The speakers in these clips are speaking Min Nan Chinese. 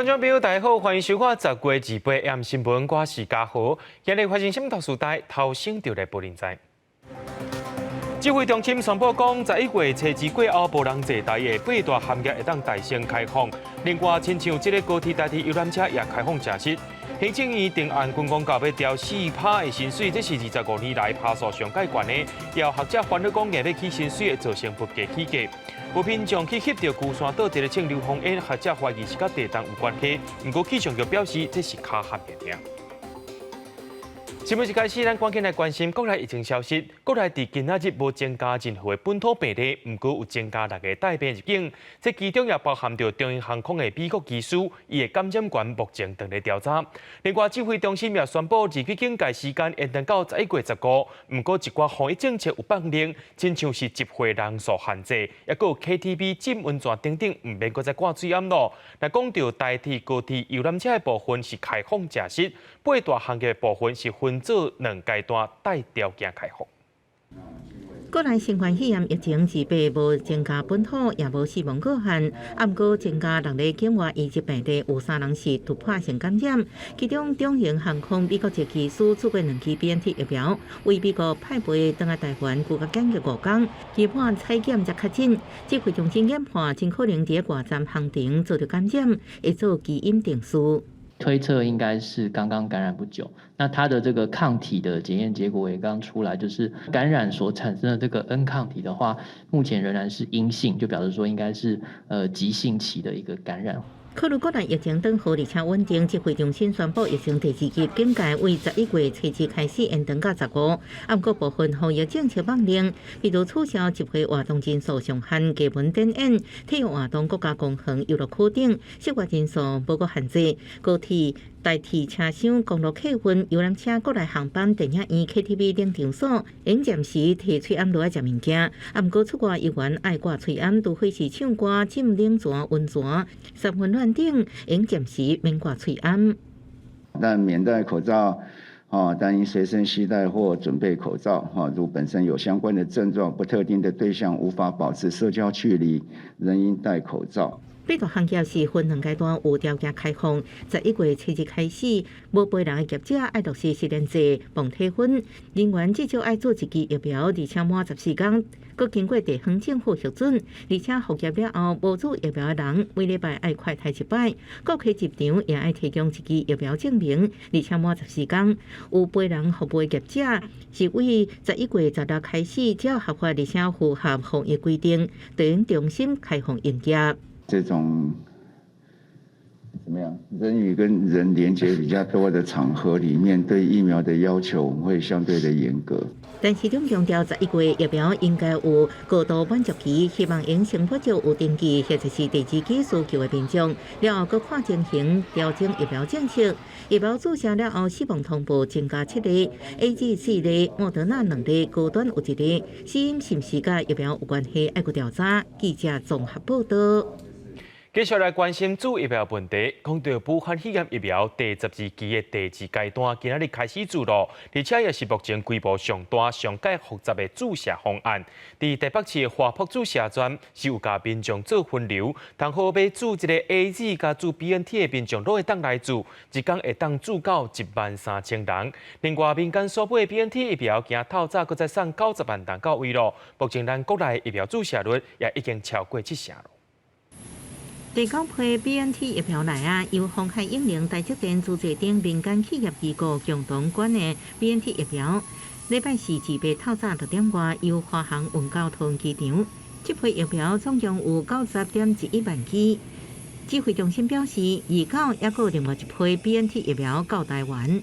觀眾朋友，大家好，歡迎收看10月28 AM 新聞，我是嘉豪。今日發生啥物大事代，頭先就來報您知。指揮中心宣布講，11月初二過後，無人坐台的八大行業會當彈性開放。另外，親像這个高鐵代替遊覽車也開放正式。行政院定案軍公教欲調4趴的薪水，這是25年來趴數上蓋懸的。也有學者煩惱講，硬欲起薪水會造成物價起價。有民眾去翕著龜山島佇咧衝硫磺煙，學者懷疑是佮地動有關係。毋過氣象局表示，這是跤頇爾。新聞一開始，咱趕緊來關心國內疫情消息。國內佇今仔日無增加任何的本土病例，毋過有增加六个帶病入境。這其中也包含著長榮航空的美國機師，伊的感染源目前正咧調查。另外，指揮中心也宣布，二級警戒時間延長到11月15。毋過，一寡防疫政策有放寬，親像是集會人數限制，抑閣有 KTV 浸溫泉等等，毋免閣再掛喙罨囉。若講著台鐵、高鐵遊覽車的部分是開放正式，八大行業的部分是分做兩階段帶條件開放。國內新冠肺炎疫情二八無增加本土，也無死亡個案，毋過增加六个境外移入病例，有三人是突破性感染。其中，長榮航空美國籍機師注過兩劑 BNT 疫苗，為美國派飛轉來台灣，居家檢疫5工，期盼採檢才確診。指揮中心研判，真可能佇外站航程遭著感染，會做基因定序。推測應該是剛剛感染不久，那他的這個抗體的檢驗結果也剛出來，就是感染所產生的這個 N 抗體的話，目前仍然是陰性，就表示說應該是急性期的一個感染。考慮國內疫情轉好，而且穩定，指揮中心宣布疫情第二級警戒為11月初二開始延長到15。毋過部分防疫政策放寬，比如取消集會活動人數上限、藝文展演、體育活動、國家公園、遊樂區等，室外人數無閣限制。高鐵、台鐵車廂、公路客運、遊覽車、國內航班、電影院、KTV 等場所，應暫時提喙罨落來食物件。毋過出外遊玩愛掛喙罨，除非是唱歌、浸冷泉、溫泉、三溫暖等，應暫時免掛喙罨。但免戴口罩，哦，但應隨身攜帶或準備口罩，哈，如本身有相關的症狀，不特定的對象無法保持社交距離，仍應戴口罩。八大行業是分兩階段有條件開放，11月初二開始，無陪人的業者愛落實實聯制磅體溫，人員至少愛注一劑疫苗，而且滿14工，閣經過地方政府核准，而且復業了後無注疫苗的人，每禮拜愛快篩一擺，顧客入場也愛提供一劑疫苗證明，而且滿十四工。有陪人服務的業者是為11月16開始，只要合法而且符合防疫規定，就能重新開放營業。這種怎麼樣？人與跟人連接比較多的場合裡面，對疫苗的要求會相對的嚴格。陳時中強調，11月疫苗應該有過渡滿足期，希望應先發足有登記或者是第二劑需求的民眾，了後閣看情形調整疫苗政策。疫苗注射了後，死亡通報增加七例，AZ 四例，莫德納兩例，高端有一例，死因是毋是佮疫苗有關係，愛閣調查。記者綜合報道。繼續來關心注疫苗問題，講著武漢肺炎疫苗第12期的第二階段，今仔日開始注咯，而且也是目前規模上大、上蓋複雜的注射方案。佇台北市的華埠注射站是有共民眾做分流，通好欲注這个 AZ 佮注 BNT 的民眾攏會當來注，一工會當注到1萬3千人。另外，民間所買的 BNT 疫苗，今透早閣再送90萬人到位咯。目前咱國內疫苗注射率也已經超過7成囉。第九批 BNT 疫苗來啊，由鴻海永寧、台積電、諸濟等民間企業機構共同管的 BNT 疫苗，禮拜四二八透早6點外由華航運到桃園機場。這批疫苗總共有90.11萬劑。指揮中心表示，29抑閣有另外一批 BNT 疫苗到台灣。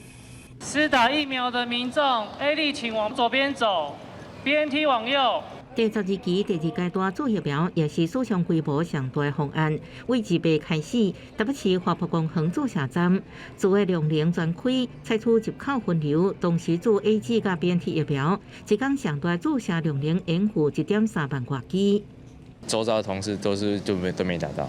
施打疫苗的民眾，AZ 請往左邊走，BNT 往右。第十二期第二階段注疫苗也是史上規模上大的方案，為二八開始，台北市華埠公園注射站，注的量能全開，採取入口分流，同時注 AZ 佮 BNT 疫苗，一工上大注射量能應付1.3萬外劑。周遭的同事都是就沒都沒打到，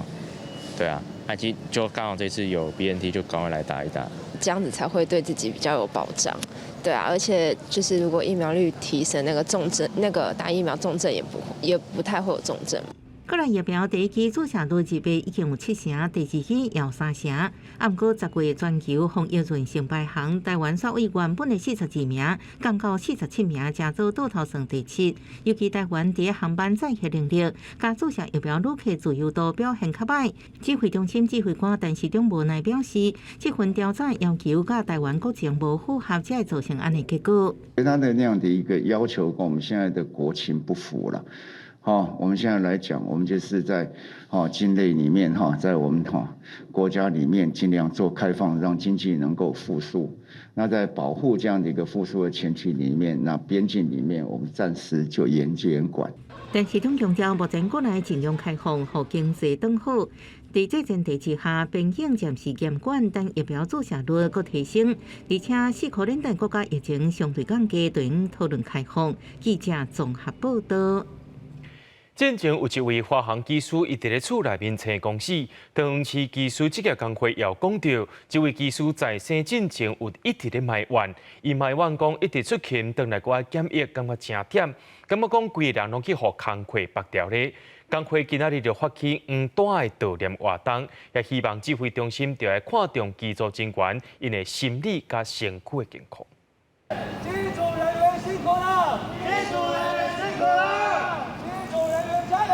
對啊，那其實就剛好這次有 BNT 就趕快來打一打，這樣子才會對自己比較有保障。對啊，而且就是如果疫苗率提升，那個重症，那個打疫苗重症也不太會有重症。國內疫苗第一劑注射率二倍已經有七成，第二劑有三成。啊，毋過10月全球防疫韌性排行，台灣煞對原本的42名降到47名，成做倒頭算第七。尤其台灣佇航班載客能力，佮注射疫苗旅客自由度表現較䆀。指揮中心指揮官陳時中無奈表示，這份調查要求佮台灣國情無符合，才會造成按呢結果。他的那樣的一個要求，跟我們現在的國情不符了。好，我們現在來講，我們就是在境內裡面哈，在我們國家裡面盡量做開放，讓經濟能夠復甦。那在保護這樣的一個復甦的前提裡面，那邊境裡面我們暫時就嚴監管。陳時中強調，目前國內盡量開放，予經濟轉好。佇這前提之下，邊境暫時嚴管，等疫苗注射率閣提升，而且四箍輪等國家疫情相對降低，就會討論開放。記者綜合報道。進前有一位華航機師，伊佇咧厝內面生公死，當時機師職業工會也有講著，這位機師在生進前有一直咧埋怨，伊埋怨講一直出勤，轉來閣愛檢疫，感覺誠忝，感覺講規个人攏去予工課縛牢咧。工會今仔日就發起黃帶的悼念活動，也希望指揮中心著愛看重機組人員𪜶的心理佮身軀的健康。機組人員辛苦了！機組人員辛苦了！機組人員加油！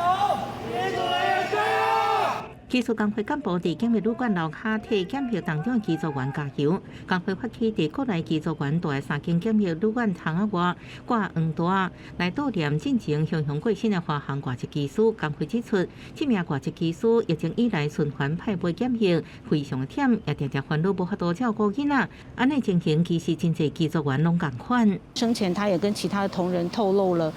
機組人員加油！機師工會幹部佇檢疫旅館樓跤替檢疫當中的機組員加油。工會發起佇國內機組員蹛的三間檢疫旅館窗仔外掛黃帶，來悼念進前雄雄過身的華航外籍機師。工會指出，這名外籍機師疫情以來循環派飛檢疫，非常的忝，也定定煩惱無法度照顧囡仔。按呢情形其實真濟機組員攏仝款。生前他也跟其他的同仁透露了，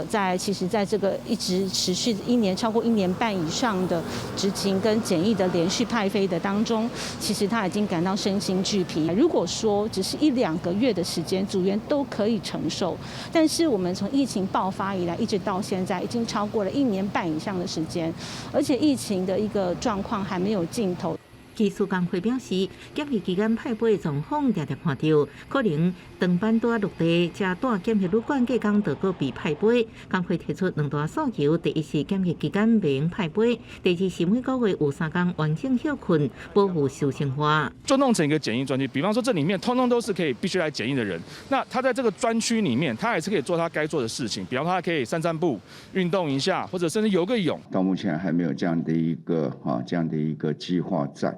在其實在這個一直持續一年超過一年半以上的執勤跟檢疫的連續派飛的當中，其實他已經感到身心俱疲。如果說只是一兩個月的時間，組員都可以承受，但是我們從疫情爆發以來，一直到現在，已經超過了一年半以上的時間，而且疫情的一個狀況還沒有盡頭。機師工會表示，檢疫期間派飛狀況定定看著，可能長班拄仔落地，才蹛檢疫旅館隔工就閣被派飛。工會提出兩大訴求：第一是檢疫期間袂用派飛；第二是每個月有三工完整歇睏，保護私生活。就弄成一個檢疫專區，比方說這裡面通通都是可以必須來檢疫的人，那他在這個專區裡面，他還是可以做他該做的事情，比方說他可以散散步、運動一下，或者甚至游個泳。到目前還沒有這樣的一個這樣的一個計劃在。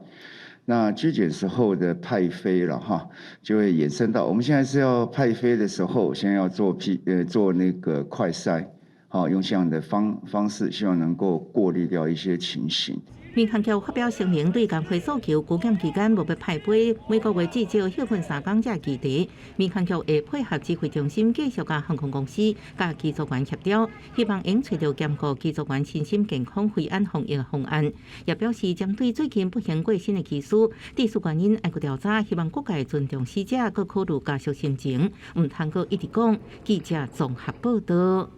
那居檢時候的派飛了哈，就會衍生到我們現在是要派飛的時候，先要做 P 做那個快篩，好，用這樣的方式，希望能夠過濾掉一些情形。民航局發表聲明，對工會訴求，居檢期間無欲派飛，每個月至少歇睏三工這議題，民航局會配合指揮中心，繼續佮航空公司、佮機組員協調，希望會揣著兼顧機組員身心健康、飛安防疫方案。也表示針對最近不幸過身的機師，致死原因愛閣調查，希望各界尊重死者，閣考慮家屬心情，毋通閣一直講。記者綜合報道。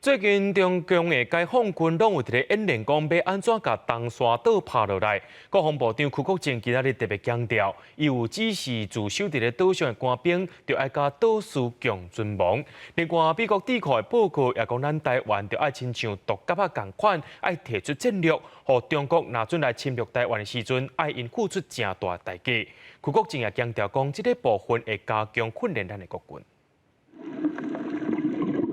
最近中共的解放軍攏有佇咧演練，講欲按怎共東沙島拍落來。國防部長邱國正今仔日特別強調，伊有指示駐守佇咧島上的官兵，著愛佮島嶼共存亡。另外，美國智庫的報告也講，咱台灣著愛親像毒鴿仔仝款，愛提出戰略，予中國若準來侵略台灣的時陣，愛𪜶付出誠大代價。邱國正也強調講，這個部分會加強訓練咱的國軍。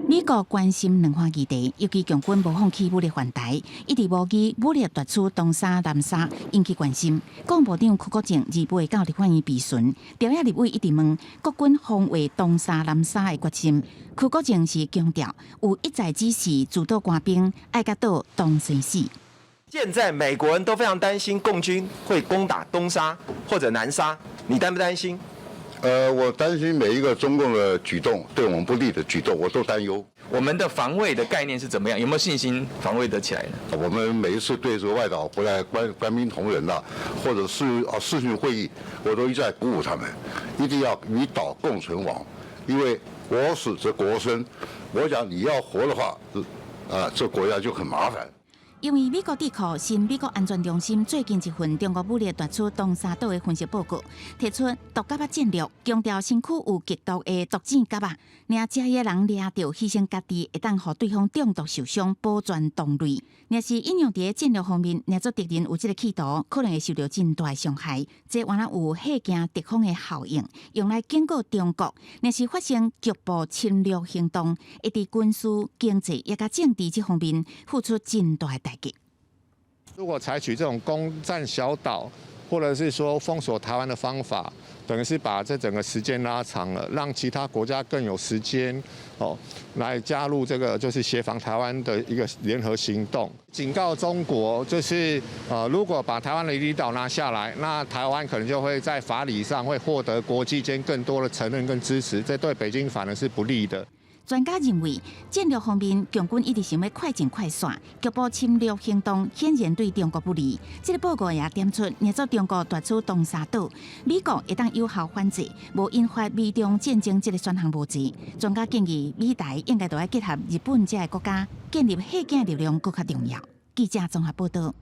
美國關心兩岸議題，尤其共軍無放棄武力犯台，一直模擬武力奪取東沙、南沙，引起關心。國防部長邱國正28到立法院備詢，朝野立委一直問國軍防衛東沙、南沙的決心。邱國正是強調，有一再指示駐島官兵愛佮島同生死。現在美國人都非常擔心共軍會攻打東沙或者南沙，你擔不擔心？我擔心每一個中共的舉動對我們不利的舉動，我都擔憂。我們的防衛的概念是怎麼樣？有沒有信心防衛得起來呢？我們每一次對這個外島回來官兵同仁呐，或者是視訊會議，我都一再鼓舞他們，一定要與島共存亡，因為我死則國生。我講你要活的話，這國家就很麻煩。因為美國智庫新美國安全中心最近一份中國武力奪取東沙島的分析報告，提出毒鴿仔戰略，強調身軀有極毒的毒箭鴿仔，若食的人掠著犧牲家己，會當予對方中毒受傷，保全同類。若是應用佇戰略方面，若做敵人有這个企圖，可能會受著真大傷害。這原來有嚇驚敵方的效應，用來警告中國，若是發生局部侵略行動，會佇軍事、經濟抑佮政治這方面付出真大的代價。如果採取這種攻佔小島，或者是說封鎖台灣的方法，等於是把這整個時間拉長了，讓其他國家更有時間哦來加入這個就是協防台灣的一個聯合行動。警告中國，就是如果把台灣的離島拿下來，那台灣可能就會在法理上會獲得國際間更多的承認跟支持，這對北京反而是不利的。專家認為，戰略方面，共軍一直想欲快進快散，局部侵略行動顯然對中國不利。這个報告也點出，若做中國奪取東沙島，美國會當有效反制，無引發美中戰爭這个選項無濟。專家建議，美台應該著愛結合日本這个國家，建立嚇驚力量，閣較重要。記者綜合報導。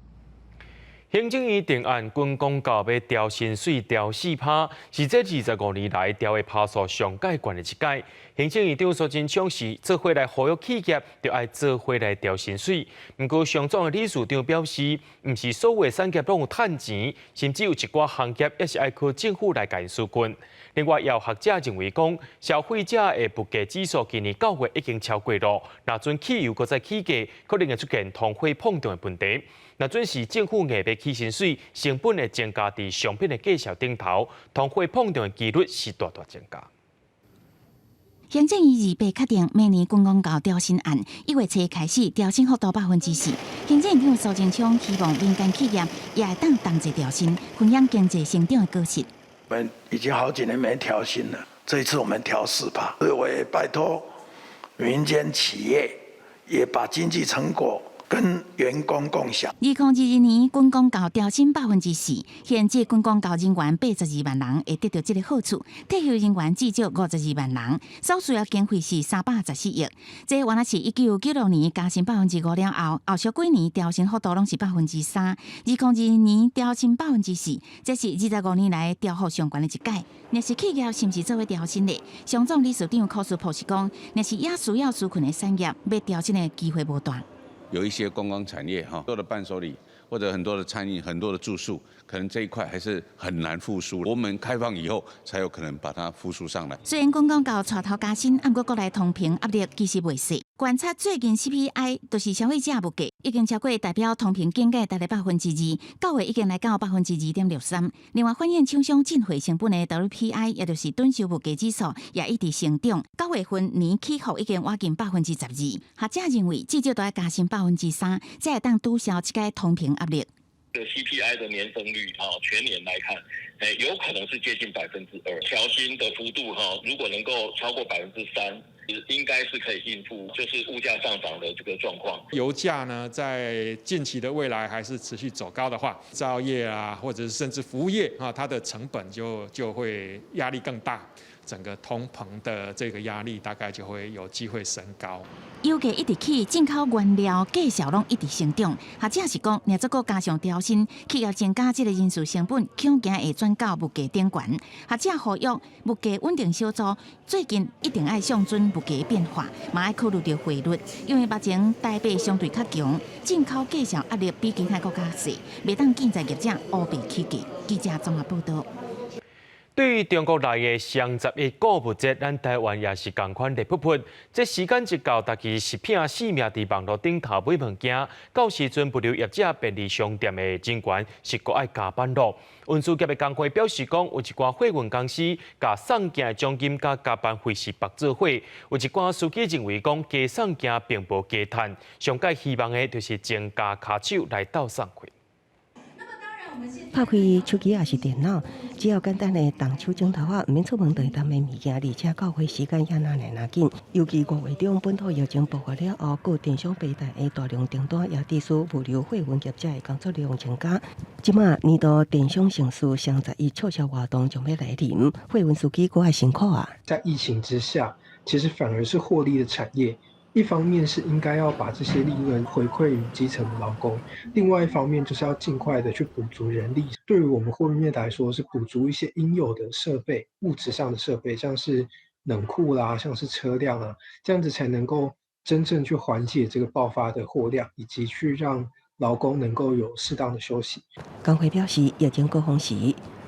行政院定案軍公教欲調薪水調4%，是這25年來調的趴數上蓋懸的一屆。行政院長蘇貞昌是做伙來呼籲企業，著愛做伙來調薪水。毋過商總的理事長表示，毋是所有產業攏有趁錢，甚至有一寡行業也是愛靠政府來共𪜶紓困。另外，也有學者認為講，消費者的物價指數今年9月已經超過咯，若準汽油閣再起價，可能會出現通貨膨脹的問題。若準是政府硬欲起薪水，成本會增加佇商品的價數頂頭，通貨膨脹的幾率是大大增加。行政院二八確定明年軍公教調薪案，1月初開始調薪幅度4%。行政院長蘇貞昌希望民間企業也會當同齊調薪，分享經濟成長的果實。我們已經好幾年沒調薪了，這一次我們調4%，所以我也拜託民間企業也把經濟成果跟員工共享。2022年軍公教調薪4%，現職軍公教人員82萬人會得著這个好處，退休人員至少52萬人，所需要經費是314億。這原來是1996年加薪5%了後，後續幾年調薪幅度攏是3%。2022年調薪4%，這是25年來調幅上懸的一屆。若是企業是毋是做伙調薪的？商總理事長柯書博士講，若是也需要紓困的產業，欲調薪的機會無大。有一些觀光產業哈，多的伴手禮或者很多的餐飲、很多的住宿，可能這一塊還是很難復甦。國門開放以後，才有可能把它復甦上來。雖然軍公教帶頭加薪，毋過國內通膨壓力其實袂細。觀察最近 CPI，就是消費者物價已經超過代表通膨警戒，達到2%，9月已經來到2.63%。另外，反映廠商進貨成本的 WPI，也就是躉售物價指數，也一直成長。9月份年起伏已經倚近12%。學者認為，至少都愛加薪3%，才會當抵消這个通膨壓力。的 CPI 的年增率啊，全年來看，有可能是接近2%。調薪的幅度哈，如果能夠超過3%，應該是可以應付，就是物價上漲的這個狀況。油價呢，在近期的未來還是持續走高的話，製造業啊，或者是甚至服務業啊，它的成本就會壓力更大，整個通膨的這個壓力大概就會有機會升高。油價一直起，進口原料價數攏一直成長。學者是講，若再閣加上調薪，企業增加這个人事成本，恐驚會轉到物價頂懸。學者呼籲物價穩定小組最近一定愛上準物價變化，嘛愛考慮著匯率，因為目前台幣相對較強，進口價數壓力比其他國家細，袂當建設業者烏白起價。記者綜合報導。對於中國來的雙十一購物節，咱台灣也是仝款熱噗噗。這時間一到，大家是拼性命佇網路頂頭買物件。到時陣物流業者便利商店的人員是閣愛加班囉。運輸業的工會表示講，有一寡貨運公司共送件的獎金佮加班費是縛做伙。有一寡司機認為講，加送件並無加趁，上蓋希望的就是增加跤手來鬥送貨。拍開手機抑是電腦，只要簡單的動手指頭仔，毋免出門就會當買物件，而且到貨時間也若來若緊。尤其5月中本土疫情爆發了後，各電商平台的大量訂單也致使物流貨運業者的工作量增加。這馬年度電商盛事雙十一促銷活動將欲來臨，貨運司機閣較辛苦啊！在疫情之下，其實反而是獲利的產業。一方面是應該要把這些利潤回饋於基層的勞工，另外一方面就是要盡快的去補足人力。對於我們貨運業來說，是補足一些應有的設備、物質上的設備，像是冷庫啦，像是車輛啊，這樣子才能夠真正去緩解這個爆發的貨量，以及去讓勞工能夠有適當的休息。工會表示，疫情高峰時，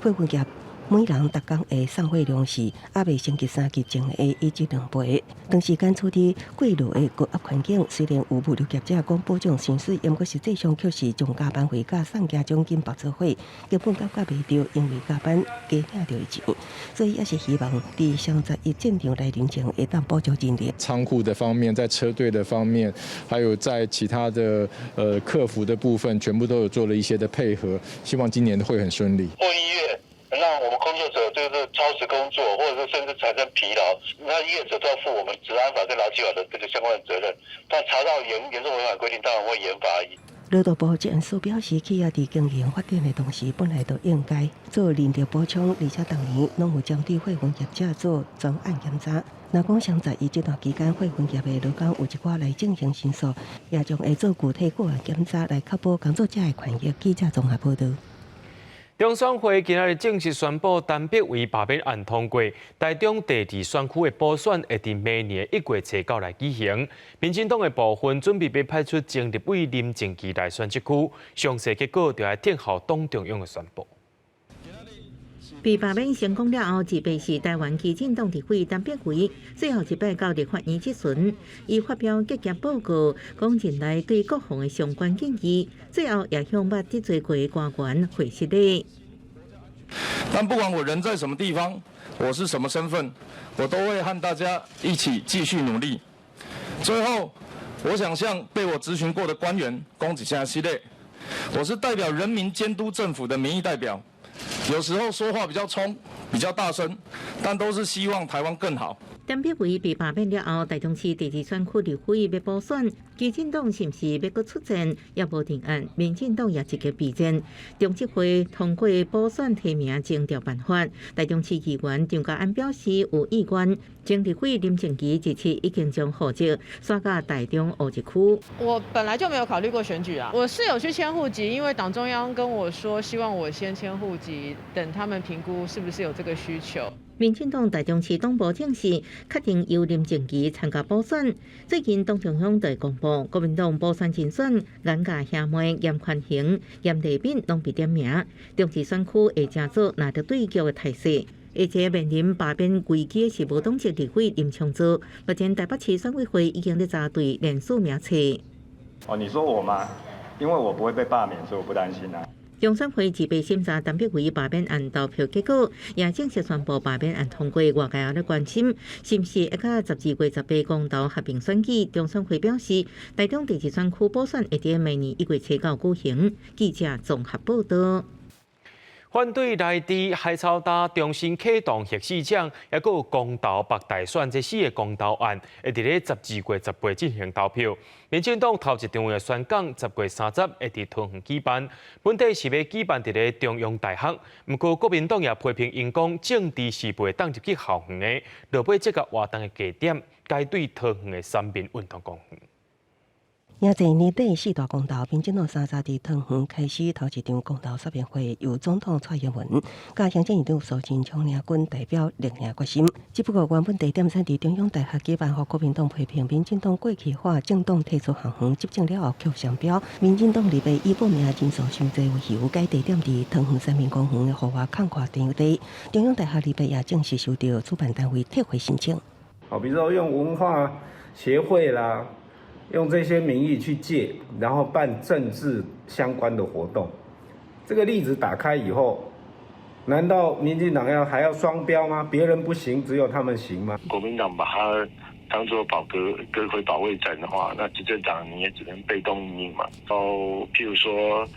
貨運業每人逐工的送貨量是猶未升級3級前的1至2倍。長時間處佇過熱的高壓環境，雖然有物流業者講保障薪水，毋過實際上卻是將加班費佮送件獎金縛做伙，根本感覺袂著，因為加班加領著的錢，所以也是希望佇雙十一戰場來臨前會當補足人力。倉庫的方面，在車隊的方面，還有在其他的客服的部分，全部都有做了一些的配合，希望今年會很順利。讓我們工作者就是超時工作，或者是甚至產生疲勞，那業者都要負我們職安法跟勞基法的這個相關的責任。但查到嚴重違反規定，當然會嚴罰。勞動部職安署表示，企業佇經營發展的同時，本來就應該做人力補充，而且逐年攏有針對貨運業者做專案檢查。若講雙十一這段期間，貨運業的勞工有一寡來進行申訴，也將會做具體個案檢查，來確保工作者的權益。記者綜合報導。中選會今仔日正式宣布，陳柏惟罷免案通過，台中第二選區的補選會佇明年1月初9來舉行。民進黨的部分準備欲派出前立委林靜儀來選這區，詳細結果就愛等候黨中央的宣布。被罷免成功了後，自白是台灣基進黨立委陳柏惟，最後一擺到立法院質詢，伊發表結業報告，講任內對國防的相關建議，最後也向捌得罪過的官員回失禮。但不管我人在什麼地方，我是什麼身份，我都會和大家一起繼續努力。最後，我想向被我質詢過的官員講一聲失禮，我是代表人民監督政府的民意代表。有時候說話比較衝，比較大聲，但都是希望台灣更好。陳柏惟被罷免了後，台中市第二選區立委欲補選，基進黨是毋是欲閣出戰，猶無定案。民進黨也積極備戰。中執會通過補選提名徵調辦法，台中市議員張家安表示有意願。前立委林靜儀這次已經將戶籍徙到台中烏日區。我本來就沒有考慮過選舉啊，我是有去遷戶籍，因為黨中央跟我說希望我先遷戶籍，等他們評估是不是有這個需求。民進黨台中市黨部證實，確定由林靜儀參加補選。最近黨中央就公布，國民黨補選人選，顏家兄妹嚴寬恒、嚴麗敏攏被點名，中二選區會成做難得對決的態勢。而且面臨罷免危機的是無黨籍立委林昶佐，目前台北市選委會已經咧查對連署名冊。哦，你說我嗎？因為我不會被罷免，所以我不擔心啊。中選會自備審查陳柏惟罷免案投票結果，也正式宣布罷免案通過。外界也咧關心，是毋是會佮12月18公投合併選舉？中選會表示，台中第二選區補選會佇明年1月初9舉行。記者綜合報導。反對來佇海草礁重新啟動核四廠，抑閣有公投北大選這四個公投案，會佇咧12月18進行投票。民進黨頭一場的宣講，10月30會佇桃園舉辦，本底是欲舉辦佇咧中央大學。毋過國民黨也批評𪜶講政治是袂當入去校園的，落尾這個活動的地點改對桃園的三民運動公園。也在年底四大公投，民進黨30佇桃園開始頭一場公投說明會，由總統蔡英文佮行政院長蘇貞昌領軍代表力定決心。只不過原本地點選佇中央大學舉辦，予國民黨批評民進黨過去化政黨退出校園執政了後卻雙標。民進黨立委以報名人數傷濟為由，改地點佇桃園三民公園的戶外空曠場地。中央大學立委也正式收到主辦單位撤回申請。好，比如說用文化協會啦。用這些名義去借，然後辦政治相關的活動。這個例子打開以後，難道民進黨要還要雙標嗎？別人不行，只有他們行嗎？國民黨把它當做保閣閣揆保衛戰的話，那執政黨你也只能被動因應嘛。哦，譬如說，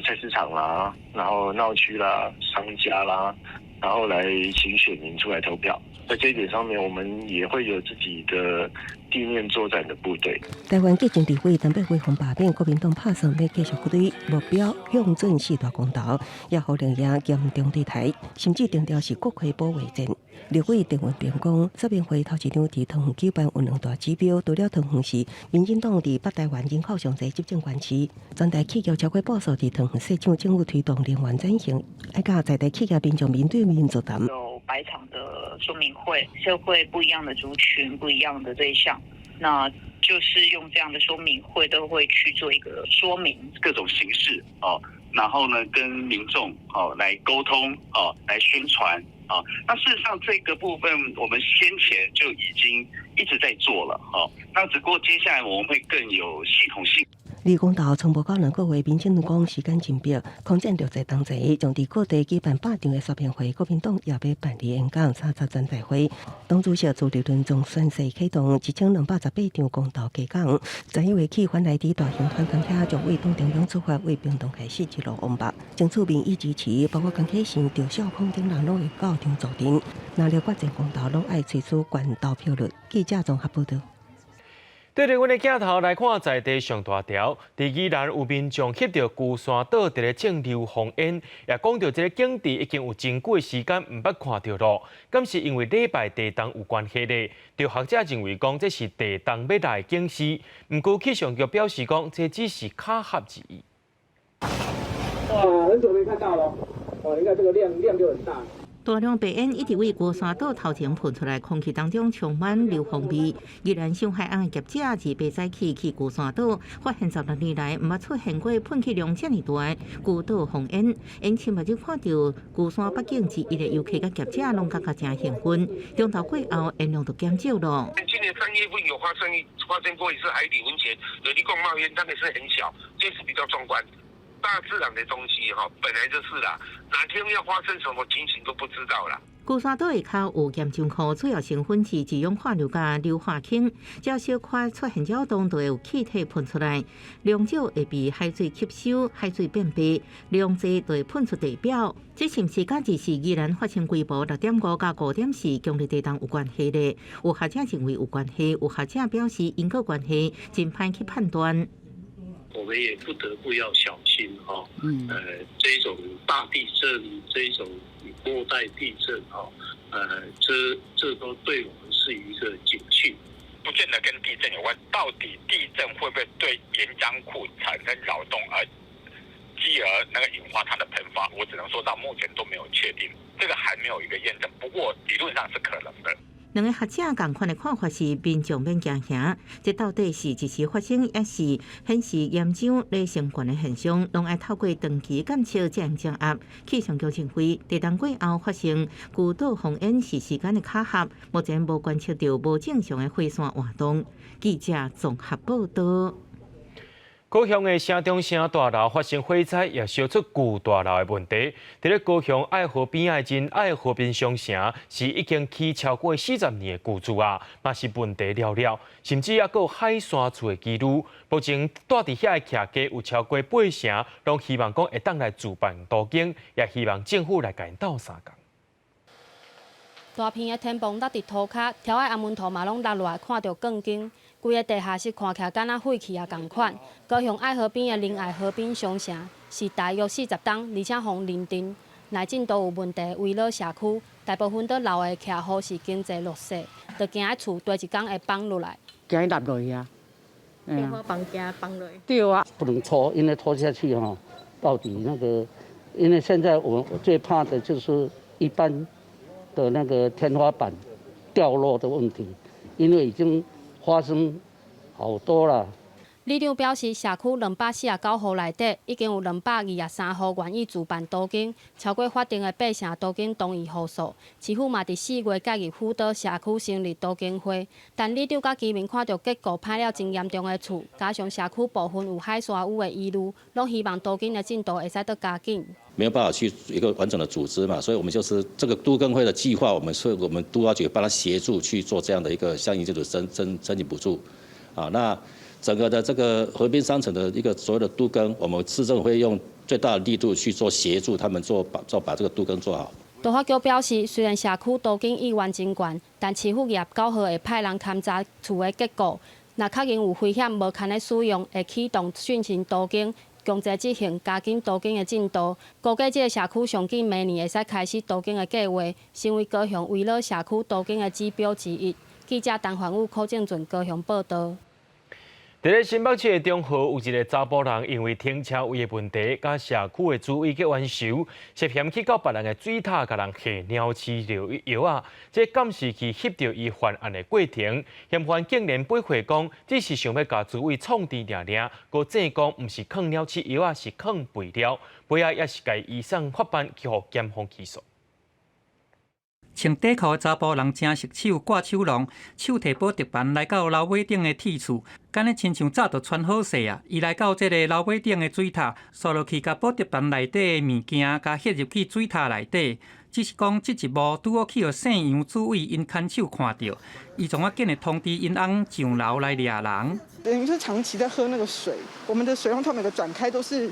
菜市場啦，然後鬧區啦、商家啦，然後來請選民出來投票。在這一點上面，我們也會有自己的地面作戰的部隊。台灣激進立委陳柏惟予罷免，國民黨拍算欲繼續鼓吹目標向準四大公投，也予綠營嚴重對台，甚至強調是國會保衛戰。立委鄭文平講，說明會頭一場佇桃園舉辦有兩大指標，除了桃園市，民進黨佇北台灣人口上濟執政縣市，全台企業超過半數佇桃園設廠，政府推動能源轉型，愛佮在地企業民眾面對面座談。有百場的說明會，社會不一樣的族群，不一樣的對象，那就是用這樣的說明會都會去做一個說明，各種形式哦，然後呢跟民眾哦來溝通哦，來宣傳哦。那事實上這個部分我們先前就已經一直在做了哦，那只不過接下來我們會更有系統性。離公投蹛無到兩個月，民進黨講時間緊迫，空戰著在當前，將佇各地舉辦百場的說明會，國民黨也欲辦理演講、30全代會。黨主席朱立倫將宣誓啟動1218場公投加講。11月起，反來佇大興團團遐將為黨中央出發，為屏東開始一路往北，爭取民意支持，包括江啟臣、趙少康等人攏會到場助陣。若欲決戰公投，攏愛催出懸投票率。記者綜合報道。對著阮的鏡頭來看，在地上大條，佇宜蘭有民眾翕著龜山島佇咧種硫磺煙，也講著這个景致已經有真久的時間毋捌看著囉，敢是因為禮拜地動有關係咧？著學者認為講這是地動欲來的警示，毋過氣象局表示講這只是巧合而已。哇，很久沒看到了，哦，你看這個量就很大。大量白煙一直為龜山島頭前噴出來，空氣當中充滿硫磺味。宜蘭上海岸的業者自八早起去龜山島，發現16年來毋捌出現過噴氣量遮爾大的龜島紅煙。𪜶親目睭看著龜山八景之一的遊客佮業者攏感覺誠興奮。中晝過後，煙量就減少了。今年3月份有發生過一次海底溫泉，有一個冒煙，但是很小，這次比較壯觀。大自然的東西哈，本來就是啦，哪天要發生什麼情形都不知道啦。龜山島下跤有鹽漿庫，主要成分是二氧化硫佮硫化氫，只要小可出現擾動，就會有氣體噴出來，量少會被海水吸收，海水變白，量濟就會噴出地表。這是毋是佮這是宜蘭發生規模6.5到5.4強烈地動有關係咧？有學者認為有關係，有學者表示因果關係真歹去判斷。我們也不得不要小心哈，這種大地震，這種末代地震哈，這都對我們是一個警訊。不見得跟地震有關，到底地震會不會對岩漿庫產生擾動，而繼而那個引發它的噴發？我只能說到目前都沒有確定，這個還沒有一個驗證。不過理論上是可能的。兩個學者仝款的看法是，民眾免驚嚇，這到底是一時發生，抑是顯示岩漿咧升懸的現象，攏愛透過長期監測才會掌握。氣象局認為，地動過後發生龜島紅煙是時間的巧合，目前無觀測著無正常的火山活動。記者綜合報道。高雄的城中城大樓發生火災，也燒出舊大樓的問題。佇咧高雄愛河邊仔的仁愛河濱商城，是已經起超過40年的舊厝啊，嘛是問題寥寥，甚至猶閣有海山厝的疑慮。目前住佇遐的徛家有超過八成，攏希望講會當來自辦都更，也希望政府來共𪜶鬥相共。大片的天棚落佇塗跤，柱仔紅毛塗嘛攏落落來，看著鋼筋，規个地下室看起來敢若廢去仔仝款。高雄愛河邊的仁愛河濱商城是大約40冬，而且予認定內政都有問題，危老社區，大部分佇樓的徛戶是經濟弱勢，就驚彼厝綴一工會崩落來。驚伊落落去啊！天花板驚崩落。對啊，不能拖，因為拖下去吼，到底那個，因為現在我最怕的就是一般的那個天花板掉落的問題，因為已經發生好多了。里長表示，社區249戶內底已經有223戶願意自辦都更，超過法定的八成都更同意戶數。市府嘛佇4月介入輔導社區成立都更會，但里長佮居民看著結構歹了真嚴重的厝，加上社區部分有海沙雨的疑慮，攏希望都更的進度會使閣加緊。沒有辦法去一個完整的組織嘛，所以我們就是這個都更會的計劃，我們是我們都發局幫他協助去做這樣的一個相應這種申請補助，啊，那整個的這個河濱商城的一個所謂的都更，我們市政府會用最大的力度去做協助，他們做把這個都更做好。都發局表示，雖然社區都更意願真懸，但市府業9號會派人勘查厝的結構，若確認有危險無堪咧使用，會啟動進行都更，強制執行，加緊都更的進度。估計這个社區上緊明年會使開始都更的計劃，成為高雄危老社區都更的指標之一。記者陳焕宇、柯正俊高雄報道。佇咧新北市的中和，有一个查埔人因為停車位的問題，佮社區的主委結冤仇，涉嫌去到別人的水塔，共人下鳥鼠藥仔，這監視器翕著伊犯案的過程，嫌犯竟然駁回講，只是想欲共主委創治爾爾，閣證講毋是囥鳥鼠藥仔，是囥肥料，尾仔也是共移送法辦去予檢方起訴。穿短褲的查埔人誠熟手掛手籠，手提寶特瓶來到樓尾頂的鐵厝，敢若親像早就穿好勢啊！伊來到這个樓尾頂的水塔，掃落去，共寶特瓶內底的物件，共歇入去水塔內底。只是講這一幕拄好去予姓楊主委𪜶看守看著，伊創仔緊的通知𪜶翁上樓來掠人。等於是長期在喝那個水，我們的水龍頭每個轉開都是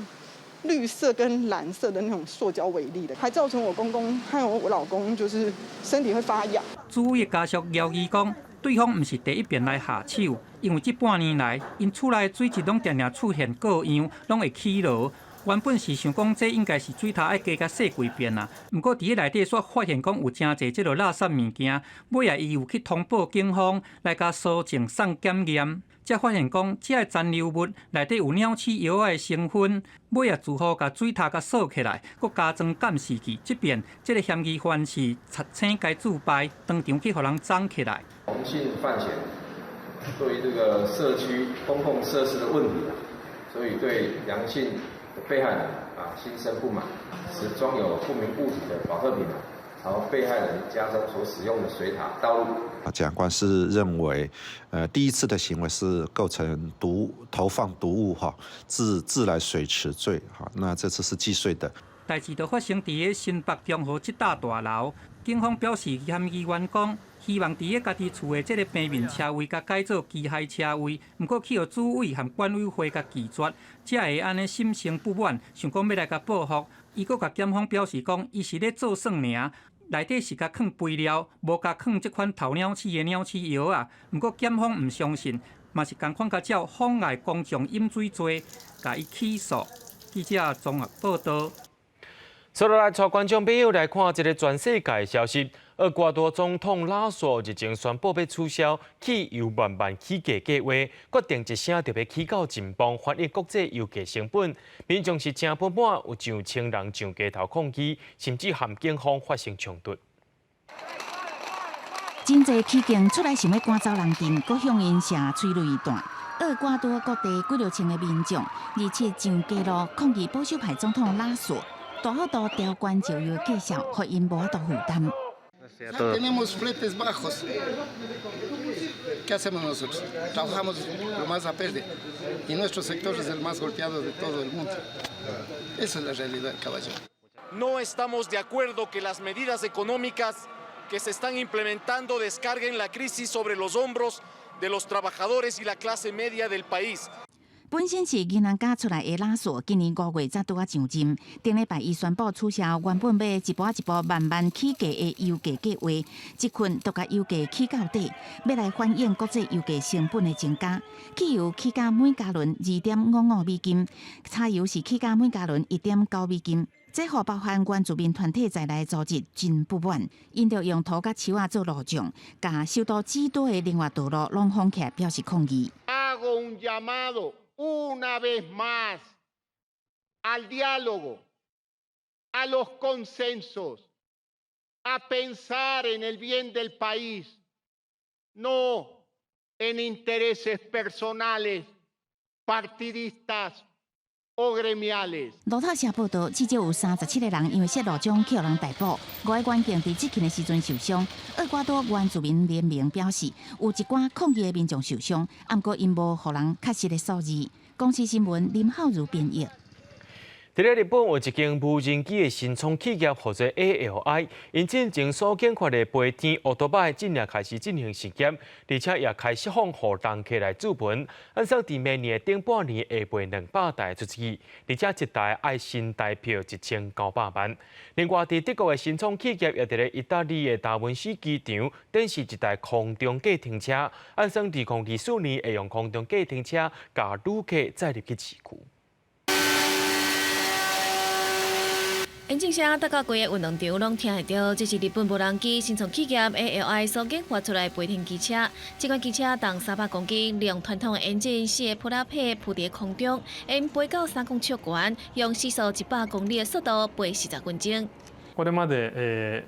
綠色跟藍色的那種塑膠微粒的，還造成我公公還有我老公就是身體會發癢。主委的家屬枵伊講，對方毋是第一遍來下手，因為這半年來，𪜶厝內水質攏定定出現過樣，攏會起螺。原本是想講這應該是水塔愛加共洗幾遍啦，毋過佇咧內底煞發現講有誠濟這个垃圾物件，尾仔伊有去通報警方來共搜證送檢驗，才發現講這个殘留物內底有鳥鼠藥仔的成分。尾仔住戶共水塔共鎖起來，閣加裝監視器，這遍這个嫌疑犯是賊請該主敗，當場去予人摠起來。洪姓范閒對於這個社區公共設施的問題，所以對楊姓被害人啊心生不滿，持裝有不明物體的寶特瓶朝被害人家中所使用的水塔倒入。啊，檢察官是認為，第一次的行為是構成毒投放毒物哈，致自來水池罪哈，那這次是既遂的。代誌就發生佇咧新北中和這棟大樓，警方表示嫌疑員講，希望佇咧家己厝的這个平面車位共改做機械車位，毋過去予主委和管委會共拒絕，才會按呢心生不滿，想講欲來共報復。伊閣共檢方表示講，伊是咧做算爾，內底是共囥肥料，無共囥這款投鳥鼠的鳥鼠藥仔。毋過檢方毋相信，嘛是仝款共照妨礙公眾飲水罪，共伊起訴。記者綜合報道。接落來，帶觀眾朋友來看一个全世界的消息。厄瓜多總統拉索日前宣布欲取消汽油慢慢起價計劃，決定一聲就欲起到盡磅，反映國際油價成本。民眾是誠不滿，有上千人上街頭抗議，甚至和警方發生衝突。真濟起勁出來想欲趕走人陣，閣向𪜶射催淚彈。厄瓜多各地幾若千个民眾，27上街路抗議保守派總統拉索大幅度調懸石油價數，予𪜶無法度負擔。 Tenemos fletes bajos. ¿Qué hacemos nosotros? Trabajamos lo más a pérdida y nuestro sector es el más golpeado de todo el mundo. Esa es la realidad, caballero. No estamos de acuerdo que las medidas económicas que se están implementando descarguen la crisis sobre los hombros de los trabajadores y la clase media del país. 本身是銀行家出來的拉索，今年5月才拄仔上任。頂禮拜伊宣布取消原本欲一步一步慢慢起價的油價計劃，這棍就共油價起到底，欲來反映國際油價成本的增加。汽油起價每加侖2.55美金，柴油是起價每加侖1.9美金。這予包含原住民團體在內的組織真不滿，𪜶就用塗佮樹仔做路障，共首都基多的另外道路攏封起來，表示抗議。 Hago un llamado una vez más al diálogo, a los consensos, a pensar en el bien del país, no en intereses personales, partidistas o gremiales。路透社報道，至少有37個人因為設路障去予人逮捕，五个員警佇執勤的時陣受傷。厄瓜多原住民聯盟表示，有一寡抗議的民眾受傷，毋過𪜶無予人確實的數字。公視新聞林浩如編譯。佇咧日本有一間無人機的新創企業，號做 ALI，𪜶進前所研發的飛天烏多擺，正開始進行實驗，而且也開始放予人客來試乘。按算佇明年的頂半年會賣200台出去，而且一台愛新台票1900萬。另外，佇德國的新創企業也佇咧意大利的達文西機場展示一台空中計程車，按算2024年會用空中計程車共旅客載入去市區。引擎聲蹛到規个運動場攏聽會著，這是日本無人機新創企業 ALI 所研發出來的飛天機車。這款機車重300公斤，利用傳統的引擎四个普拉皮浮佇空中，會飛到3公尺懸，用時速100公里的速度飛40分鐘。これまで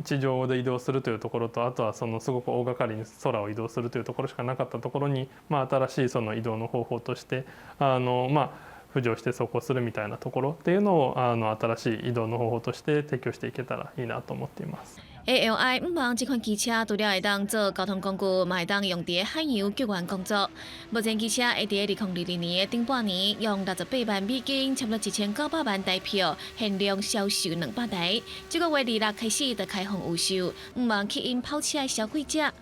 地上で移動するというところと、あとはそのすごく大掛かりに空を移動するというところしかなかったところに、まあ、新しいその移動の方法としてまあ浮上して走行するみたいなところっていうのを新しい移動の方法として提供していけたらいいなと思っています。 ALI 向望這款機車除了會當做交通工具，嘛會當用佇海洋救援工作。無人機車會佇2022年的頂半年，用68萬美金，差不多1900萬台票，限量銷售200台。這個月26開始就開放預售，向望吸引跑車的消費者。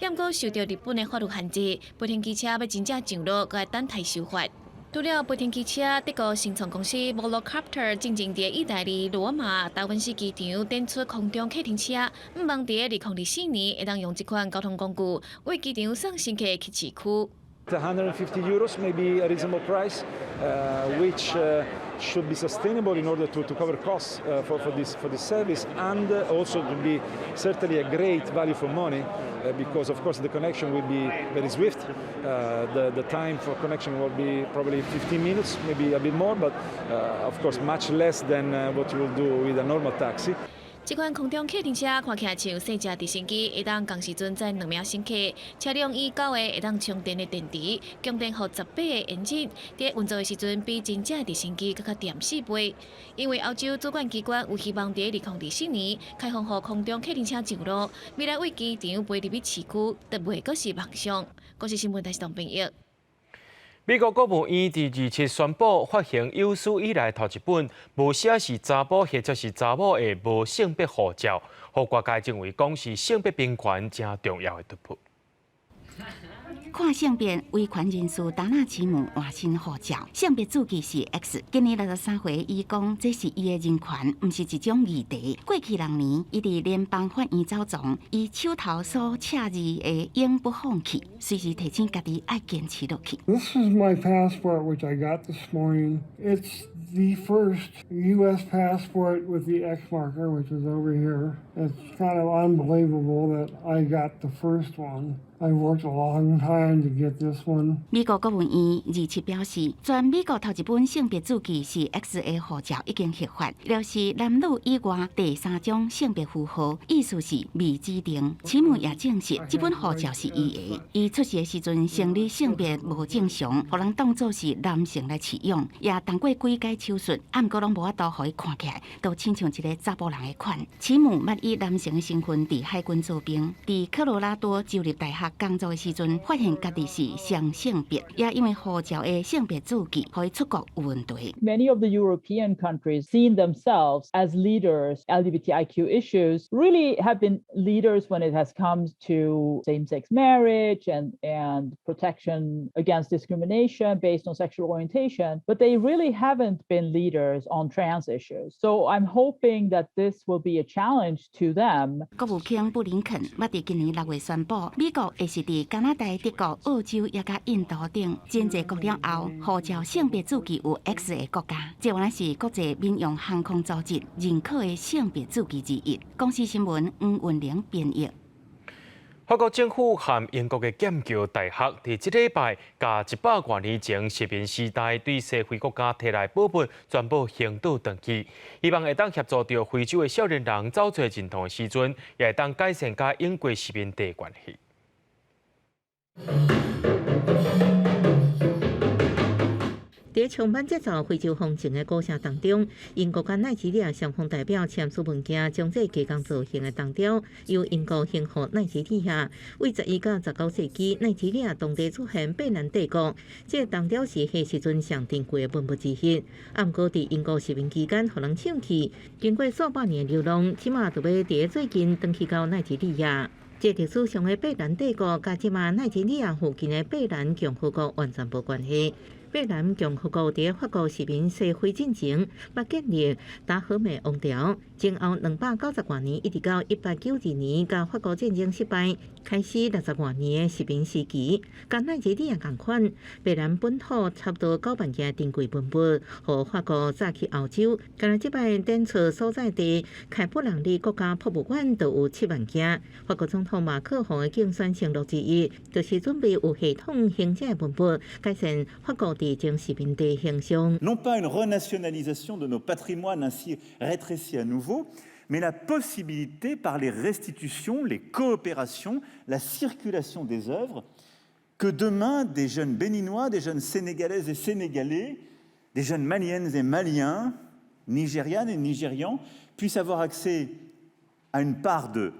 毋過受著日本的法律限制，飛天機車欲真正上路，閣愛等待修法。除了飛天機車，德國新創公司 Volocopter 進前佇意大利羅馬達文西機場展出空中客運車，向望佇2024年會當用這款交通工具為機場送乘客去市區。 €150 may be a reasonable price, which should be sustainable in order to cover costs for this service and also to be certainly a great value for money because, of course, the connection will be very swift. The time for connection will be probably 15 minutes, maybe a bit more, but of course much less than what you will do with a normal taxi. 這款空中客運車看起來像細隻直升機，會當仝時陣載兩名乘客。車輛以九個會當充電的電池，供電予18個引擎，佇運作的時陣比真正的直升機閣較恬4倍。因為歐洲主管機關有希望佇2024年開放予空中客運車上路，未來為機場飛入去市區，都袂閣是夢想。公視新聞台是董編譯。美國國務院佇27宣布發行有史以來頭一本無寫是查埔或者是查某的無性別護照，予外界認為講是性別平權誠重要的突破。跨性別維權人士達納奇姆換新護照，性別註記是 X。今年63歲，伊講這是伊的人權，毋是一種議題。過去6年，伊佇聯邦法院走傱，伊手頭所赤字的永不放棄，隨時提醒家己愛堅持落去。 This is my passport, which I got this morning. It's the first U.S. passport with the X marker, which is over here. It's kind of unbelievable that I got the first one. I worked a long time to get this one. 美國國務院27表示，全美國頭一本性別註記是 X 的護照已經核發，就是男女以外第三種性別符號，意思是未指定。奇姆也證實，這本護照是伊的。伊出世的時陣生理性別無正常，予人當作是男性來飼養，也動過幾改手術，毋過攏無法度予伊看起來，都親像一个查埔人的款。奇姆捌以男性的身份佇海軍做兵，佇科羅拉多州立大學工作的時陣，發現家己是雙性別，也因為護照的性別註記，予伊出國有問題。 Many of the European countries seen themselves as leaders LGBTIQ issues, really have been leaders when it has come to same-sex marriage and protection against discrimination based on sexual orientation, but they really haven't been leaders on trans issues. So I'm hoping that this will be a challenge to them. 國務卿布林肯捌佇今年6月宣布，美國會是佇加拿大、德國、澳洲抑佮印度等真濟國了後，護照性別註記有 X 的國家。這原來是國際民用航空組織認可的性別註記之一。公視新聞黃雲玲編譯。法國政府和英國的劍橋大學佇這禮拜，共100多年前殖民時代對西非國家提來寶物全部還倒轉去，希望會當協助著非洲的少年人找揣認同的時陣，也會當改善佮英國殖民地關係。佇佇充滿節奏非洲風情的古城當中，英國佮奈及利亞雙方代表簽署文件，將這加工造型的銅雕由英國獻予奈及利亞。為11到19世紀，奈及利亞當地出現貝蘭帝國，這個銅雕是彼時陣上珍貴的文物之一。啊，毋過佇英國殖民期間，予人搶去，經過數百年流浪，這馬就欲佇最近轉去到奈及利亞。這歷史上的貝蘭帝國，佮這馬奈及利亞附近的貝蘭共和國完全無關係。貝蘭共和國佇法國殖民西非進前，捌建立達荷美王朝，前後290外年，一直到1892年，佮法國戰爭失敗，開始60外年的殖民時期。佮奈及利亞仝款，貝蘭本土差不多9萬件珍貴文物，予法國載去歐洲。敢若這擺展出所在地開普朗利國家博物館就有7萬件。法國總統馬克宏的競選承諾之一，就是準備有系統興這文物，改善法國佇前殖民地形象。 Non pas une renationalisation de nos patrimoines ainsi rétrécis à nouveau, mais la possibilité par les restitutions, les coopérations, la circulation des œuvres, que demain des jeunes Béninois, des jeunes Sénégalaises et Sénégalais, des jeunes Maliennes et Maliens, Nigérianes et Nigérians puissent avoir accès à une part de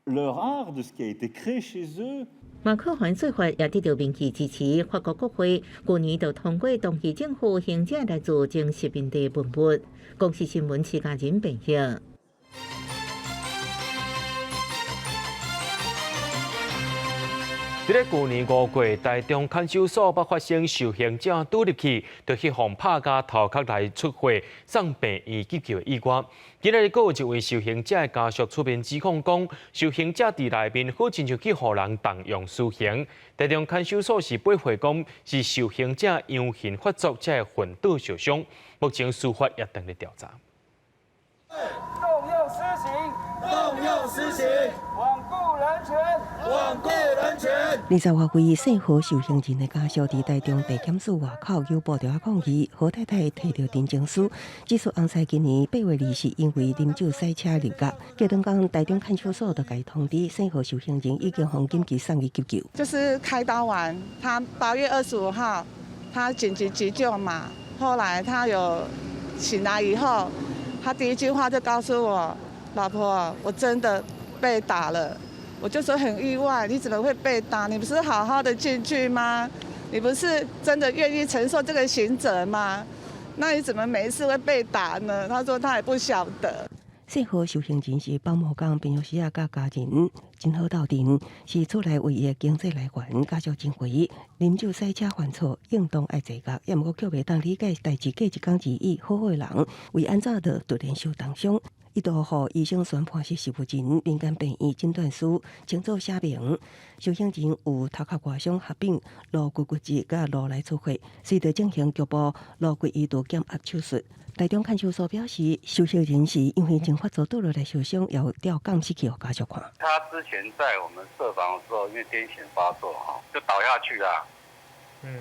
leur art, de ce qui a été créé chez eux. 馬克宏做法也得到民意支持，法國國會去年就通過同意政府興這來自前殖民地文物。公視新聞徐家仁編譯。佇咧舊年5月，台中看守所捌發生受刑者倒入去，就去予拍共頭殼來出血，送病院急救的意外。今仔日閣有一位受刑者的家屬出面指控講，受刑者佇內面好親像去予人動用私刑。台中看守所是駁回講，是受刑者陽刑發作才會昏倒受傷。目前司法也正咧調查。動用私刑，動用私刑，罔顧人權，罔顧人權。20外位姓何受刑人的家屬佇台中地檢署外口有布條仔抗議，何太太提著陳情書，指出翁婿今年8月20日因為啉酒駛車入獄，隔兩工台中看守所就共伊通知，姓何受刑人已經予緊急送去急救。就是開刀完，他8月25號，他緊急急救嘛，後來他有醒來以後。他第一句話就告訴我：“老婆，我真的被打了。”我就說很意外，你怎麼會被打？你不是好好的進去嗎？你不是真的願意承受這個刑責嗎？那你怎麼每一次會被打呢？他說他也不曉得。姓何受刑人是保姆工，平常時啊，佮家人真好鬥陣，是厝內唯一的經濟來源。家屬認為，啉酒駛車犯錯，應當愛坐監，也毋過卻袂當理解代誌過一工而已，好好的人為按怎就突然受重傷？一度予醫生宣判是植物人，民間病院診斷書清楚寫明，受刑人有頭殼外傷合併顱骨骨折佮顱內出血，隨著進行局部顱骨移除減壓手術。台中看守所表示，受刑人是因為症發作倒落來受傷，要調監視器予家屬看。他之前在我們舍房的時候，因為癲癇發作哈，就倒下去了。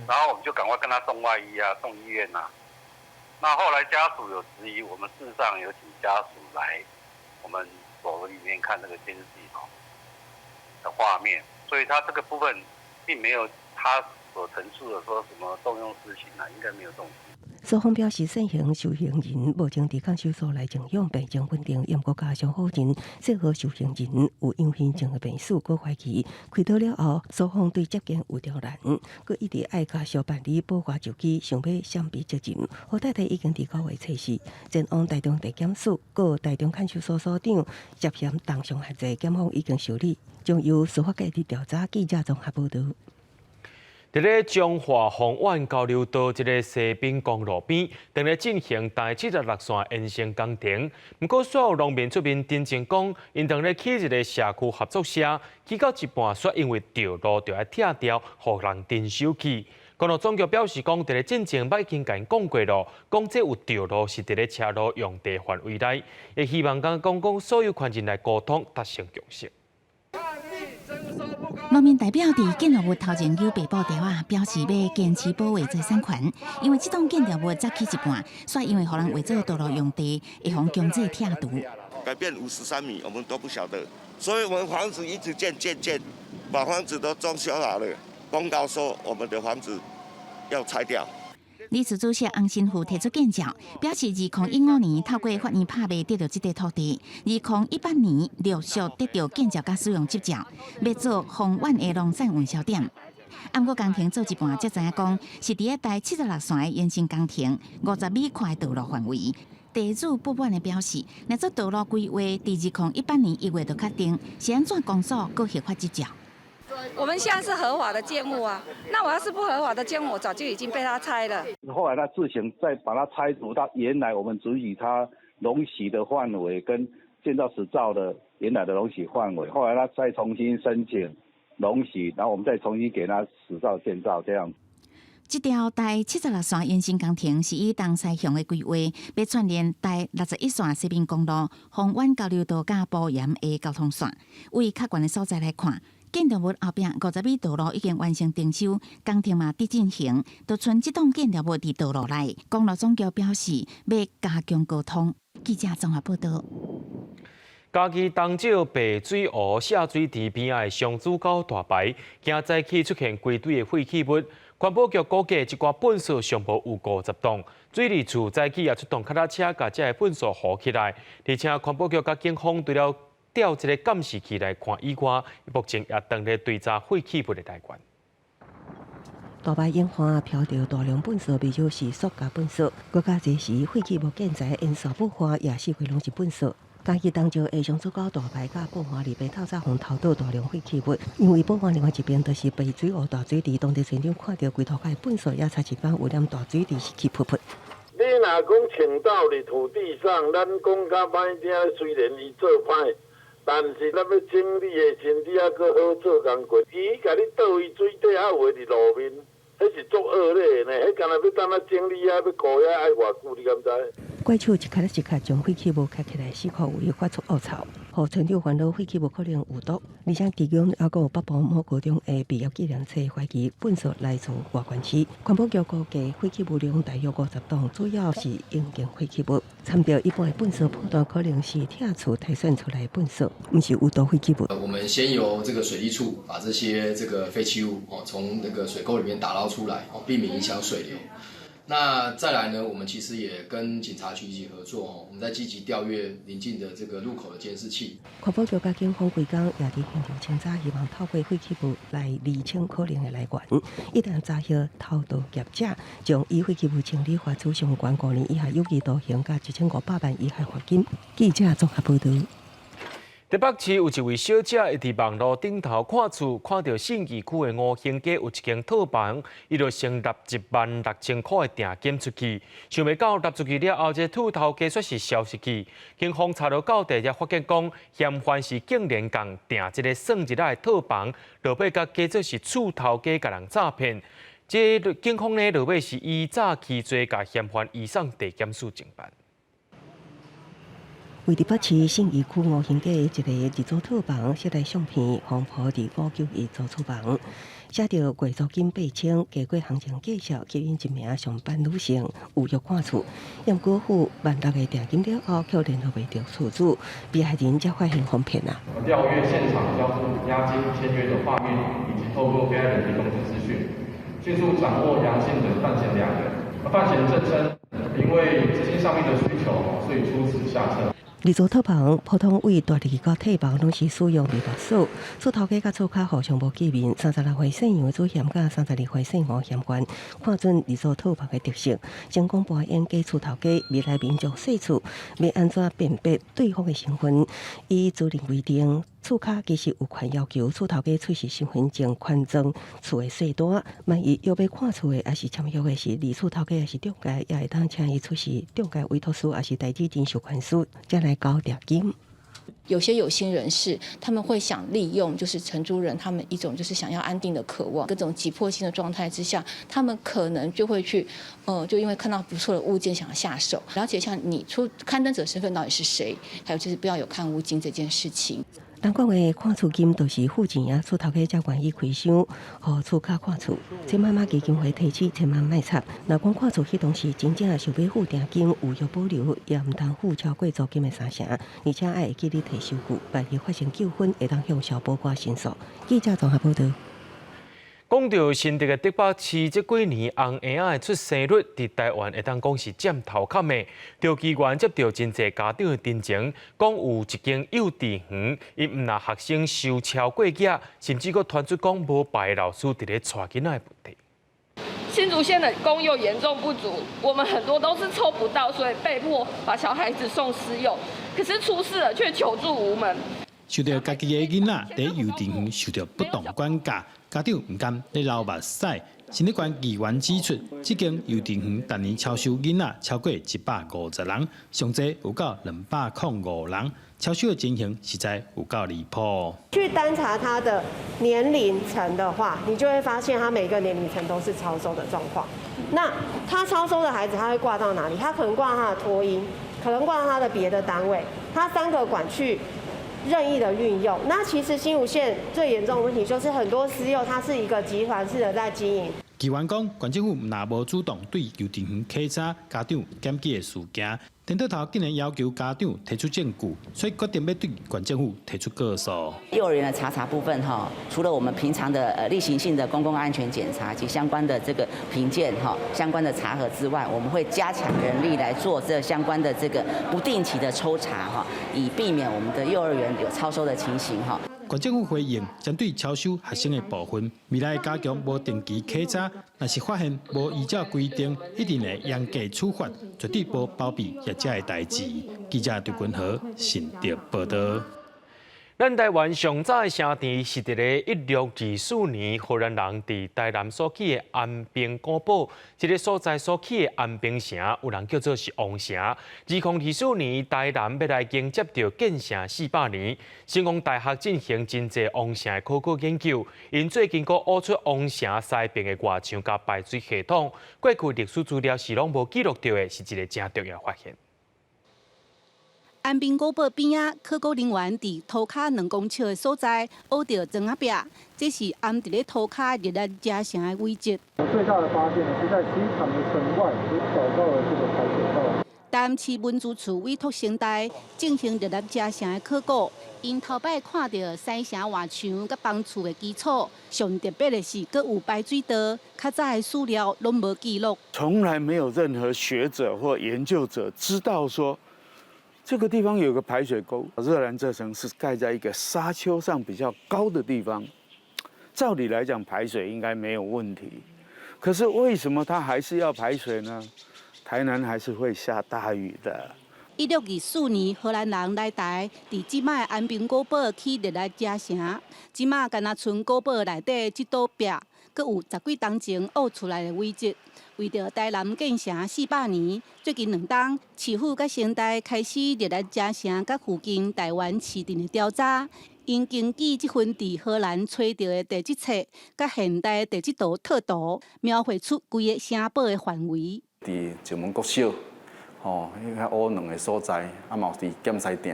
然後我們就趕快跟他送外醫啊，送醫院啊。那後來家屬有質疑，我們事實上有請家屬來我們所裡面看那個監視系統的畫面，所以他這個部分並沒有他所陳述的說什麼動用私刑啊，應該沒有動。所方表示，現行受刑人目前佇看守所內靜養，病情穩定，毋過家屬否認姓何受刑人有陽性症的病史，閣懷疑開刀了後，所方對接見有刁難，閣一直愛家屬辦理保外就醫，想欲閃避責任。何太太已經佇9月初四前往台中地檢署，閣台中看守所所長涉嫌重傷犯罪，檢方已經受理，將由司法界佇調查。記者綜合報導。佇咧彰化豐苑交流道這个西濱公路邊，正咧進行台76線延伸工程。毋過，煞有農民出面澄清講，𪜶當咧起一个社區合作社，起到一半，煞因為著路著愛拆掉，予人徵收去。公路總局表示講，佇咧進前捌已經共𪜶講過囉，講這有著路是佇咧車路用地範圍內，也希望講講講所有權人來溝通達成共識。農民代表佇建築物頭前搝白布條仔，表示欲堅持保衛財產權，因為這棟建築物才起一半，煞因為予人劃做道路用地，會予強制拆除。改變53米，我們都不曉得，所以我們房子一直建建建，把房子都裝修好了，公告說我們的房子要拆掉。理事主席洪神父提出建照，表示2015年透過法院拍賣得著這塊土地，2018年陸續得著建照佮使用執照，欲做豐原的農產運銷點。毋過工程做一半，才知影講是佇咧台76線的延伸工程50米寬的道路範圍。地主不滿的表示，若做道路規劃佇2018年1月就確定，是按怎公所閣核發執照？我們現在是合法的建物啊，那我要是不合法的建物，我早就已經被他拆了。後來他自行再把它拆除到原來我們准許他容許的範圍跟建造執照的原來的容許範圍。後來他再重新申請容許，然後我們再重新給他執照建造這樣。這條台76線延伸工程是以東西向的規劃，欲串聯台61線西濱公路、豐原交流道佮埔鹽的交通線。為較懸的所在來看，建築物後壁50米道路已經完成徵收，工程嘛佇進行，就賰這棟建築物佇道路內。公路總局表示欲加強溝通。記者綜合報導。嘉義東石白水湖下水池邊仔的雙子溝大排，今早起出現規堆的廢棄物。環保局估計，這寡糞埽上無有50噸。水利處早起也出動腳踏車，共這个糞埽糊起來。而且環保局佮警方除了調這个監視器來看以外，目前也正咧追查廢棄物的來源。大排沿岸飄著大量糞埽，袂少是塑膠糞埽，閣較濟時廢棄物建材延續霧化，也四圍攏是糞埽。嘉義東石的雙子溝大排佮寶華里邊透早予偷倒大量廢棄物，因為寶華另外一邊就是白水湖大水池，當地村長看著規塗跤的糞埽，也差一擺有染大水池是氣噗噗。你若講傾倒佇土地上，咱講較歹聽，雖然伊做歹，但是咱欲整理的時，你猶閣好做工課。伊共你倒佇水底，猶有的佇路面，彼是足惡劣的呢。彼敢若欲等啊整理啊，欲顧遐愛偌久，你敢知？怪手一卡一卡將廢棄物卡起來，四箍位發出惡臭，予村長煩惱廢棄物可能有毒，而且其中猶閣有北部某高中的畢業紀念冊，懷疑糞埽來自外縣市。環保局估計廢棄物量大約50噸，主要是應建廢棄物。參照一般的糞埽判斷，可能是拆厝篩選出來的糞埽，毋是有毒廢棄物。我們先由這個水利處把這些這個廢棄物哦，從那個水溝裡面打撈出來，哦，避免影響水流。那再來呢，我們其實也跟警察局一起合作哦，我們在積極調閱鄰近的這個路口的監視器。環保局佮警方規工也佇現場清查，希望透過廢棄物來釐清可能的來源。一旦查獲偷盜業者，將依廢棄物清理罰處上懸5年以下有期徒刑，佮1500萬以下罰金。記者綜合報導。台北市有一位小姐，伊佇網路頂頭看厝，看著信義區的吳興街有一間套房，伊就先納16,000箍的訂金出去，想袂到納出去了後，這個厝頭家煞是消失去。警方查落到底，才發現講嫌犯是竟然共訂這个算日仔的套房，落尾共假做是厝頭家共人詐騙。這个警方呢，落尾是依詐欺罪，共嫌犯移送地檢署偵辦。位佇北市信義區吳興街的一个二組套房，室內相片黃婆佇591租厝房，寫著月租金8000，經過行情介紹，吸引一名上班女性預約看厝，毋過付1.6萬的訂金了後，卻聯絡袂著厝主，被害人才發現予騙啊！調閱現場交付押金簽約的畫面，以及透過被害人提供的資訊，迅速掌握楊姓等犯嫌兩人。犯嫌證稱，因為資金上面的需求，所以出此下策。二組套房普通位蹛入去到退房，攏是使用密碼鎖。厝頭家佮厝跤互相無見面。36歲姓楊的主嫌佮32歲姓吳嫌犯，看準二組套房的特色，成功扮演假厝頭家，未來民眾試厝，欲按怎辨別對方的身份？依主任規定，厝跤其實有權要求厝頭家出示身份證、權狀、厝的稅單。萬一約欲看厝的，抑是簽約的是二厝頭家，抑是中介，也會當請伊出示中介委託書，抑是代理人授權書，才來交訂金。有些有心人士，他們會想利用，就是承租人他們一種就是想要安定的渴望，各種急迫性的狀態之下，他們可能就會去，就因為看到不錯的物件想要下手。了解一下你出刊登者身份到底是誰，還有就是不要有看屋金這件事情。人講的看厝金就是付錢啊，厝頭家才願意開箱，予厝跤看厝。千媽媽基金會提醒千萬莫插，若講看厝彼當時真正想欲付訂金，有約保留，也毋通付超過租金的三成，而且愛會記得提收據，萬一發生糾紛，會當向消保官申訴。記者綜合報導。講到新竹的竹北市，這幾年紅嬰仔的出生率，佇台灣會當講是佔頭殼的。著機關接著真濟家長的陳情，講有一間幼稚園，𪜶毋但學生收超過額，甚至閣傳出講無排老師佇咧帶囡仔的問題。新竹縣的公幼嚴重不足，我們很多都是抽不到，所以被迫把小孩子送私幼。可是出事了，卻求助無門。受著家己的囡仔佇幼稚園受著不當管教，家長毋甘咧流目屎。新竹縣議員指出，這間幼稚園逐年超收囡仔超過150人，上濟有到205人，超收的情形實在有夠離譜。去單查他的年齡層的話，你就會發現他每個年齡層都是超收的狀況。那他超收的孩子，他會掛到哪裡？他可能掛他的托嬰，可能掛他的別的單位，他三個管去任意的運用。那其實新竹縣最嚴重的問題就是很多私幼，它是一個集團式的在經營。議員講，縣政府若無主動對幼稚園稽查家長檢舉的事件，顛倒頭竟然要求家長提出證據，所以決定欲對縣政府提出告訴。幼兒園的查查部分哈，除了我們平常的例行性的公共安全檢查及相關的這個評鑑哈，相關的查核之外，我們會加強人力來做這相關的這個不定期的抽查哈，以避免我們的幼兒園有超收的情形哈。縣政府回應，針對超收學生的部分，未來加強無定期稽查，若是發現無依照規定，一定會嚴格處罰，絕對無包庇業者的代誌。記者張君和新竹報導。咱台灣上早的城鎮是佇咧1624年，荷蘭人佇台南所起的安平古堡，這个所在所起的安平城，有人叫做是王城。2024年，台南欲來迎接著建城400年，成功大學進行真濟王城的考古研究，𪜶最近閣挖出王城西邊的外牆佮排水系統，過去歷史資料是攏無記錄著的，是一个誠重要發現。安平古堡邊仔，考古人員佇塗跤2公尺的所在，挖著磚仔壁，這是掩佇咧塗跤熱蘭遮城的遺跡。最大的發現呢，是在機場的城外找到了這個排水道。台南市文資處委託成大進行熱蘭遮城的考古，𪜶頭擺看著西城外牆佮房厝的基礎，上特別的是，閣有排水道，較早的史料攏無記錄。從來沒有任何學者或研究者知道說，這個地方有個排水溝。熱蘭遮城是蓋在一個沙丘上比較高的地方，照理來講排水應該沒有問題，可是為什麼它還是要排水呢？台南還是會下大雨的。 1624年，荷蘭人來台，佇這擺安平古堡起熱蘭遮城，這擺干焦賰古堡內底這堵壁，閣有十幾冬前挖出來的遺跡。為著台南建城400年，最近兩冬，市府佮成大開始熱蘭遮城佮附近台灣市鎮的調查。𪜶根據這份佇荷蘭揣著的地質冊，佮現代地質圖套圖，描繪出規个城堡的範圍。佇石門國小，吼，彼遐挖兩个所在，啊嘛有佇劍獅埕，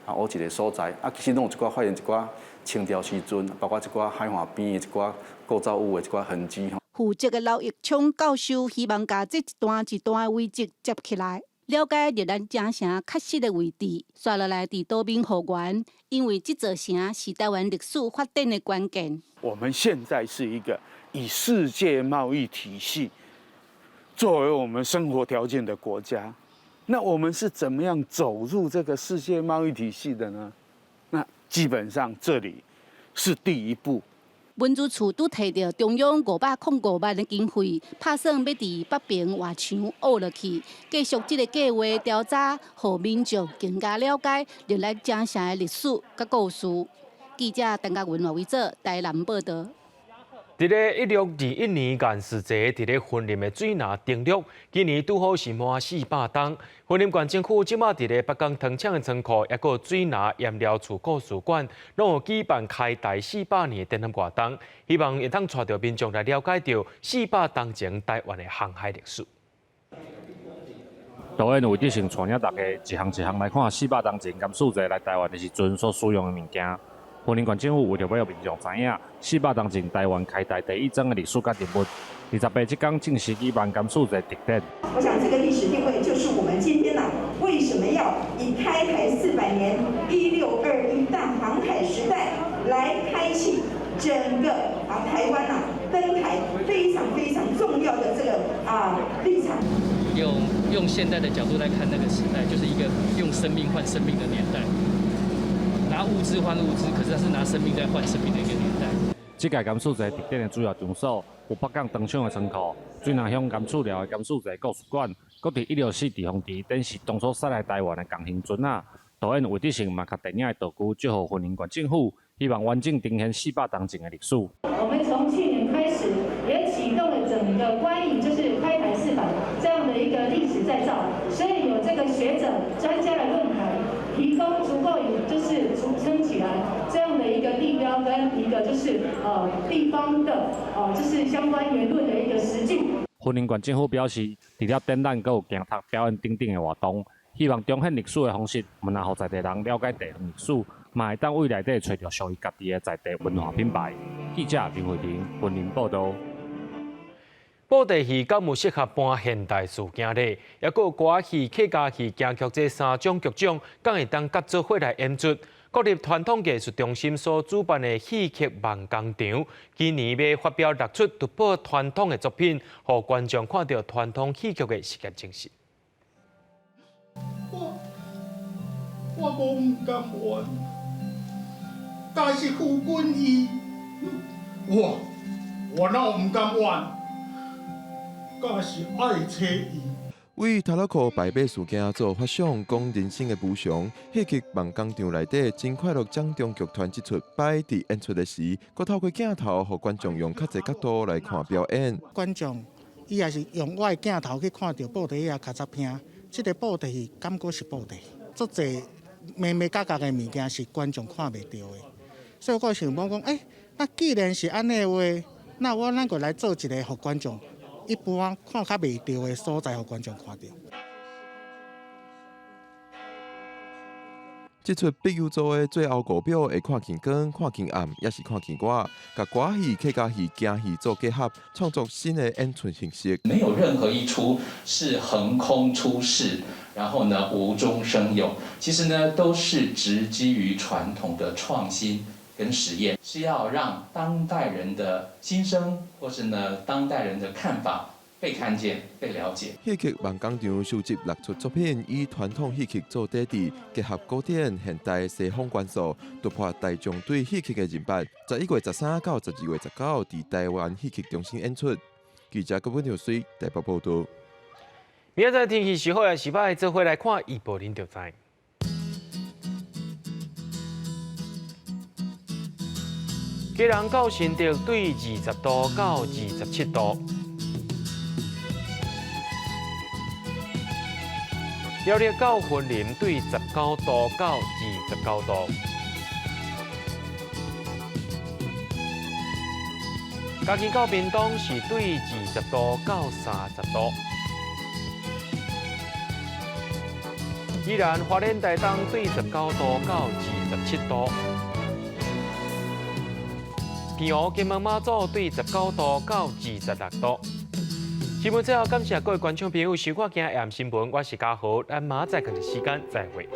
啊挖一个所在，啊其實攏有一寡發現一寡清朝時陣，包括一寡海岸邊的一寡構造物的一寡痕跡。負責的劉玉聰教授希望共這一段一段的遺跡接起來，了解熱蘭遮城確實的位置。紲落來佇島民復原，因為這座城是台灣歷史發展的關鍵。我們現在是一個以世界貿易體系作為我們生活條件的國家，那我們是怎麼樣走入這個世界貿易體系的呢？那基本上這裡是第一步。文資處拄提著中央505萬的經費，拍算欲佇北爿外牆挖落去，繼續這个計畫調查，予民眾更加了解熱蘭遮城的歷史佮故事。記者陳嘉文、賴維哲台南報導。佇咧1621年，顏士濟佇咧雲林的水林登陸，今年拄好是滿400冬。雲林縣政府這馬佇咧北港糖廠的倉庫，抑閣水林鹽寮厝故事館，攏有舉辦開台400年的展覽活動，希望會當帶著民眾來了解著400冬前台灣的航海歷史。導演魏德聖帶領大家一項一項來看400冬前顏士濟來台灣的時陣所使用的物件。雲林縣政府為著欲予民眾知影400冬前台灣開台第一樁的歷史佮人物，28這工正式舉辦顏士濟特展。我想這個歷史定位就是我們今天呢，為什麼要以開台400年1621大航海時代來開啟整個台灣啊登啊立場。用現代的角度來看，那個時代就是一個用生命換生命的年代，拿物資換物資，可是它是拿生命在換生命的一個年代。這屆甘肅節特展的主要場所有北港糖廠的倉庫、水南鄉甘厝寮的甘肅節故事館，閣佇164地方池展示當初駛來台灣的共型船仔。導演魏德聖嘛，共電影的道具借予雲林縣政府，希望完整呈現400冬前的歷史。我們從去年開始，也啟動了整個關於就是開台400這樣的一個歷史再造，所以有這個學者專家的論壇，提供足夠就是撐起來這樣的一個地標跟一個就是地方的就是相關言論的一個實據。雲林縣政府表示，除了展覽，閣有鏡頭表演等等的活動。希望彰顯歷史的方式，毋但予在地人了解地方歷史，嘛會當為內底揣著屬於家己的在地文化品牌。記者林慧玲雲林報導。布袋戲敢有適合搬現代事件咧？抑閣有歌仔戲、客家戲、京劇這三種劇種，敢會當合做伙來演出？國立傳統藝術中心所主辦的戲曲夢工場，今年欲發表六齣突破傳統的作品，予觀眾看著傳統戲曲的實驗精神。我無毋甘願，但是夫君伊，我哪有毋甘願？敢是愛揣伊。為頭路殼敗馬事件做發想，講人生的無常。戲曲夢工場內底真快樂掌中劇團這齣擺佇演出的時，閣透過鏡頭，予觀眾用較濟角度來看表演。觀眾伊也是用我的鏡頭去看著布袋戲較早片，這個布袋戲感覺是布袋，足濟眉眉角角的物件是觀眾看袂著的，所以我想講，那既然是按呢話，那我咱閣來做一個予觀眾一般看較袂著的所在，予觀眾看著。這齣碧幼組的最後五秒會看見光、看見暗，抑是看見我，共歌戲、客家戲、京戲做結合，創作新的演出形式。沒有任何一齣是橫空出世，然後呢無中生有，其實呢都是植基於傳統的創新跟實驗，是要讓當代人的心聲，或是呢當代人的看法被看見、被了解。戲曲夢工場收集六齣作品，以傳統戲曲做底底，結合古典、現代、西方元素，突破大眾對戲曲的認識。11月13到12月19，佇台灣戲曲中心演出。記者郭文水台北報導。明仔載天氣是好抑是䆀，做伙來看預報，恁就知。基隆到新竹對20度到27度。苗栗到雲林對19度到29度。嘉義到屏東是對20度到30度。宜蘭花蓮台東對19度到27度。澎湖金門馬祖對19度到26度。新聞最後感謝各位觀眾朋友收看今日的新聞，我是嘉豪，咱明仔載仝一時間再會。